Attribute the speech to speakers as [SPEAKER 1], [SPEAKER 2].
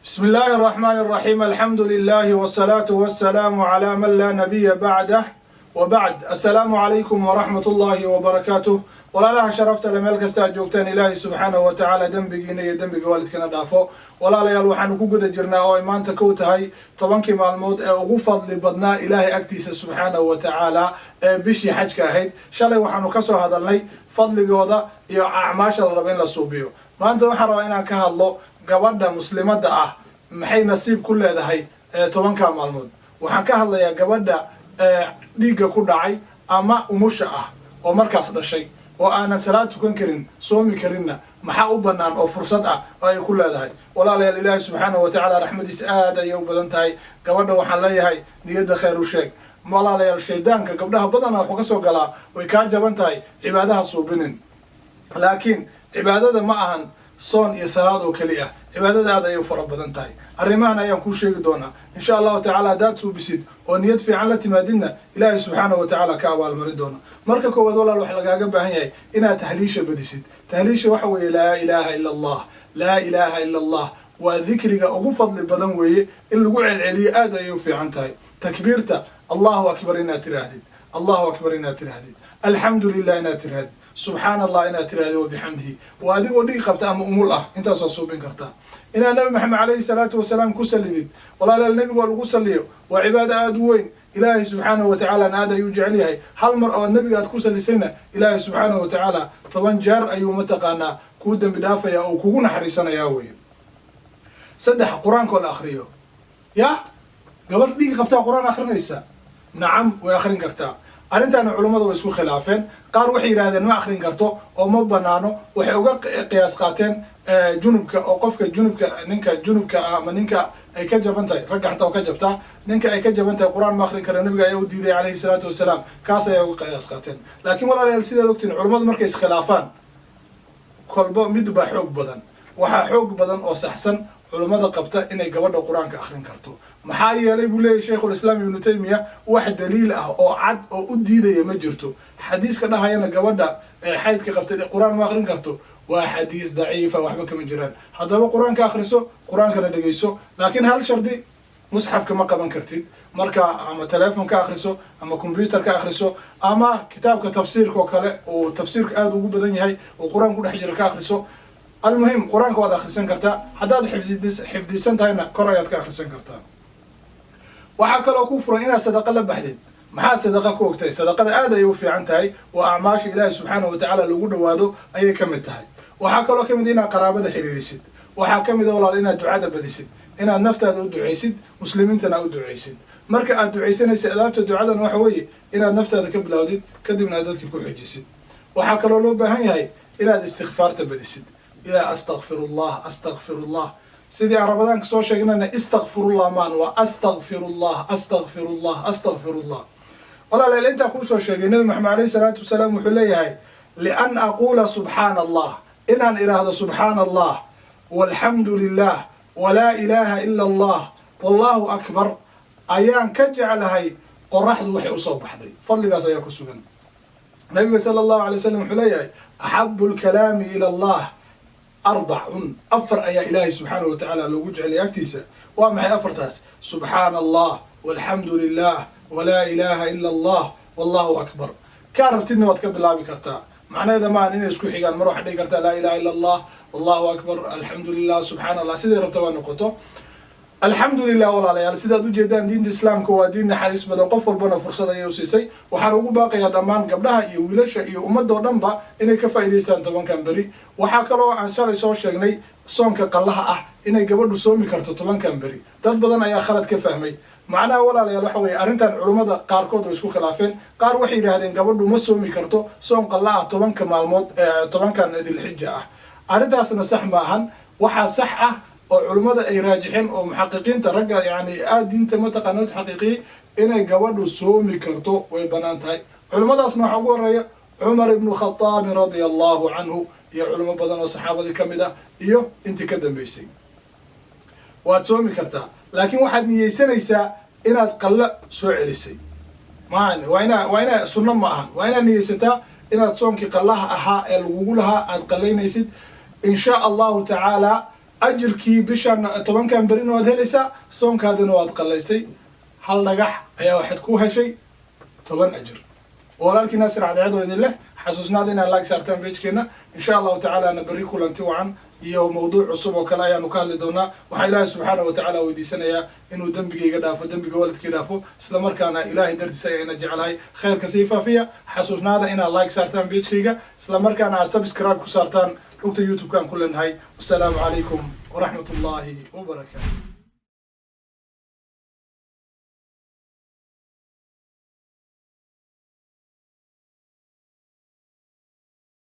[SPEAKER 1] بسم الله الرحمن الرحيم، الحمد لله والصلاة والسلام على من لا نبي بعده، وبعد، السلام عليكم ورحمة الله وبركاته. Walaalaha sharafta le, meel kasta aad joogtaan, Ilaahay subxaanahu wa tacaala dembigiina iyo dembiga waalidkana dhaafo. Walaalayaal, waxaanu ku guda jirnaa oo ay maanta kow tahay 10kii maalmood ee ugu fadli badnaa Ilaahay agtiisa subxaanahu wa tacaala ee bishii xajka ahayd. Shalay waxaanu kasoo hadalnay fadligooda iyo acmaasha la rabo in la suubiyo. Maanta waxaan rabaa inaan ka hadlo gabadha muslimadda ah maxay nasiib ku leedahay 10ka maalmood. Waxaan ka hadlayaa gabadha dhiigga ku dhacay ama umusha ah oo markaas dhashay oo aanan salaad tukan karin, soomi karinna, maxaa u bannaan oo fursad ah oo ay ku leedahay? Walaalayaal, Ilaahay subxaanahu wa tacaala raxmadiisa aad ayay u badan tahay. Gabadha waxaan leeyahay, niyadda khayr u sheeg. Walaalayaal, shaydaanka gabdhaha badana wuxuu ka soo galaa way kaa jaban tahay, cibaadaha suubinin. Laakiin cibaadada ma ahan soon iyo salaad oo keli ah. Cibaadada aad ayay u fara badan tahay. Arrimahan ayaan kuu sheegi doonaa, insha Allahu tacala. Haddaad suubisid oo niyad fiican la timaadidna, Ilaahay subxaanahu wa tacaala ka abaalmarin doona. Marka koowaad, walaal, waxa lagaaga baahan yahay inaad tahliisha badisid. Tahliisha waxa weeye laa ilaaha ila Allah, laa ilaaha ila Allah. Waa dikriga ugu fadli badan weeye. In lagu celceliyo aad ayay u fiican tahay. Takbiirta, Allahu akbar inaad tiraahdid, Allahu akbar inaad tiraahdid, alxamdu lilah inaad tiraahdid, subxaana Allah inaad tirahdid wabixamdihi. Waa adigoo dhig qabta ama umul ah, intaasoo suubin kartaa. Inaad Nabi Maxamed calayhi salaatu wasalaam ku sallidid. Walaalayaal, nebiga oo lagu salliyo waa cibaado aada u weyn. Ilaahay subxaanahu wa tacaalana aad ayuu jecel yahay. Hal mar oo nabiga aad ku sallisayna, Ilaahay subxaanahu wa tacaala 10 jeer ayuu mataqaanaa kuu dembi dhaafaya oo kugu naxariisanayaa weye. Saddex, qur-aankoo la akriyo. Yah, gabadh dhiig qabtaa qur-aan akrinaysa? Nacam, way akrin kartaa. Arrintaana culummadu way isku khilaafeen. Qaar waxay yidhahdeen ma akrin karto oo ma banaano. Waxay uga qiyaas qaateen junubka, oo qofka junubka, ninka junubka ah ama ninka ay ka jaban tahay, ragga xataa ka jabtaa, ninka ay ka jaban tahay qur-aan ma akrin kara, nabiga ayaa u diiday calayhi salaatu wasalaam. Kaas ayaa uga qiyaas qaateen. Laakiin walaalayaal, sidaad ogtiin, culummadu markay iskhilaafaan, kolba mid baa xoog badan. Waxaa xoog badan oo saxsan culummada qabta inay gabadha qur-aanka akrin karto. Maxaa yeelay, buu leeyahy Shaykhulislaam Ibnu Taymiya, wax daliil ah oo cad oo u diidaya ma jirto. Xadiiska dhahayana gabadha xaydka qabtay qur-aan ma akrin karto waa xadiis daciifa, waxba kama jiraan. Haddaba qur-aanka akhriso, qur-aankana dhegeyso, laakiin hal shardi: musxafka ma qaban kartid. Marka ama teleefon ka akhriso ama computer ka akhriso ama kitaabka tafsiirka oo kale oo tafsiirka aada ugu badan yahay oo qur-aan ku dhex jira ka akhriso. Almuhim, qur-aanka waad akhrisan kartaa. Haddaad xifdisan tahayna, kor ayaad ka akhrisan kartaa. Waxaa kaloo ku furan inaad sadaqa la baxdid. Maxaad sadaqa ku ogtahay? Sadaqada aad ayay u fiican tahay oo acmaasha Ilaahi subxaanahu watacaala lagu dhawaado ayay ka mid tahay. Waxaa kaloo kamid inaad qaraabada xiriirisid. Waxaa ka mid a, walaal, inaad ducada badisid, inaad naftaada u ducaysid, muslimiintana u ducaysid. Marka aad ducaysanaysa, adaabta ducadan waxa weeye inaad naftaada ka bilowdid, kadibna aad dadkii ku xijisid. Waxaa kaloo loo baahan yahay inaad istikfaarta badisid, ilaa astakfirullah, astakfirullah. Sidii aan Ramadaanka soo sheegnana, istakfirullah maan, waa astakfirullah, astakfirullah, astakfirullah. Walaalayaal, intaa kuusoo sheegay, Nabi Maxamed alayhi salaatu wasalaam wuxuu leeyahay: lian aquula subxaana Allah, inaan idhaahdo subxaana Allah walxamdu lilah walaa ilaaha ila Allah wallahu akbar, ayaan ka jeclahay qoraxdu waxay usoo baxday. Fadligaas ayaa ku sugan. Nabiga sala Allahu alay slam wuxuu leeyahay: axabu lkalaami ila Allah arbacun. Afar ayaa Ilaahay subxaanahu wa tacaala loogu jecelay agtiisa. Waa maxay afartaas? Subxaana Allah walxamdu lilah walaa ilaaha ila Allah wallahu akbar. Kaa rabtidna waad ka bilaabi kartaa. Macnaheeda maahan inay isku xigaan. Mar waxaad dhigi kartaa laa ilaha ila Allah, allahu akbar, alxamdu lilah, subxaana Allah, siday rabta waa noqoto. Alxamdu lilah. Walaalayaal, sidaad ujeedaan, diinta Islaamka waa diin naxariis badan, qof walbana fursad ayay usiisay. Waxaan ugu baaqayaa dhammaan gabdhaha iyo wiilasha iyo ummadoo dhanba inay ka faa'iidaystaan 10kan beri. Waxaa kaloo aan shalay soo sheegnay soonka qallaha ah inay gabadhu soomi karto 10kan beri. Dad badan ayaa khalad ka fahmay macnaha. Walaalayaal, waxa weeye arrintan culummada qaarkood way isku khilaafeen. Qaar waxay yidhahdeen gabadhu ma soomi karto soon qalla ah 10ka maalmood, 10kan Dilxija ah. Arrintaasna sax ma ahan. Waxaa sax ah oo culummada ay raajixeen oo muxaqiqiinta ragga yani aada diinta mataqaana u xaqiiqiyey inay gabadhu soomi karto, way banaan tahay. Culimmadaasna waxaa ugu horeeya Cumar ibnu Khadaabin radia Allahu canhu iyo culimo badan oo saxaabadii ka mid ah iyo intii ka dambeysay. Waad soomi kartaa, laakiin waxaad niyeysanaysaa inaad qallo soo celisay. Ma waa inaa sunno ma ahan, waa inaad niyeysataa inaad soonkii qallaha ahaa ee lagugu lahaa aad qallaynaysid, in sha Allahu tacaala. Ajirkii bishan 10-kan berina waad helaysaa, soonkaadina waad qallaysay. Hal dhagax ayaa waxaad ku heshay 10 ajir. Walaalkii Naasir Cadceed oo idin leh, xasuusnaada inaad like saartaan page-keena. Insha Allahu tacaalana berri kulanti wacan iyo mawduuc cusub oo kale ayaanu ka hadli doonaa. Waxaa Ilaahay subxaana wa tacaala weydiisanayaa inuu dembigayga dhaafo, dembiga waalidkay dhaafo, isla markaana Ilaahay dartiisa ayaa ina jeclahay. Khayrka sii faafiya. Xasuusnaada inaad like saartaan page-kayga, isla markaana aad subscribe ku saartaan rugta YouTube-kaan ku leenahay. Wasalaamu calaykum waraxmat ullahi wabarakaatu.